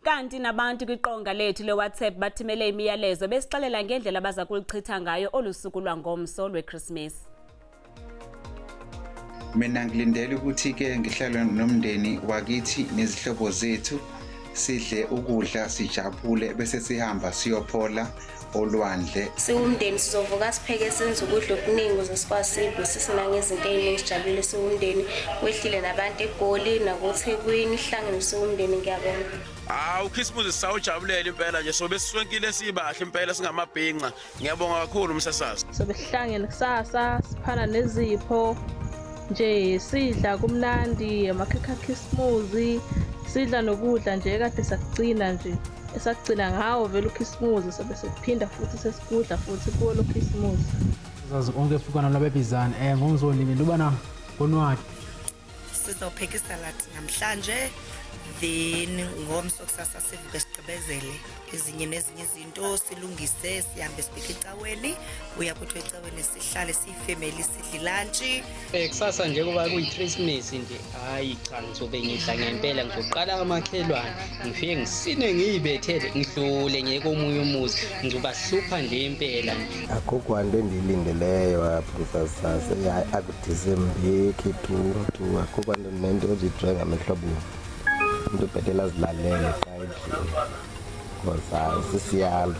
Kanti nabantu kwiqonga lethu leWhatsApp bathumele imiyalezo besixelela ngendlela abaza kuluchitha ngayo olu suku lwangomso lweKrismesi. Mina ngilindele ukuthi-ke ngihlale nomndeni wakithi nezihlobo zethu, sidle ukudla, sijabule, bese sihamba siyophola olwandle. Siwumndeni sizovuka sipheke senze ukudla okuningi ukuze sikwazi siyibusise nangezinto ey'ningi, sijabulile siwumndeni. Kwehlile nabantu eGoli nakuThekwini, sihlangene siwumndeni. Ngiyabonga. Hawu, uKhisimusi sisawujabulela impela nje, sobe siswenkile sibahle impela singamabhinca. Ngiyabonga kakhulu umsasazi. Sobe sihlangene kusasa siphana nezipho nje, sidla kumnandi amakhekhe akhisimuzi, sidla nokudla nje kade sakugcina nje esakugcina ngawo vele ukhisimuzi, sobe siphinda futhi sesikudla futhi kuwo lo khisimuzi. Zazi onke fukana lwabebizana ngomzolini lubana konwathu. Sizopheka isalad namhlanje, then ngomso kusasa sivuke sigqibezele ezinye nezinye izinto, silungise, sihambe sibheke ecaweni. Kuya kuthiwa ecaweni sihlale siyifamily sidle ilantshi. Kusasa njengoba kuyi-Christmas nje, hayi cha, ngizobe ngidla ngempela. Ngizoqala amakhelwane, ngifike ngisine ngiyibethele, ngidlule ngiye komunye umuzi, ngizobahlupha nje impela. Akukho kwanto endiyilindeleyo apha, msasazi. Hayi, akudisembeki tu tu, akukho kwanto nento endiyijonga ngamehlo abomvu. Umntu bhetele azilalele xa endlini because hayi sisiyalo.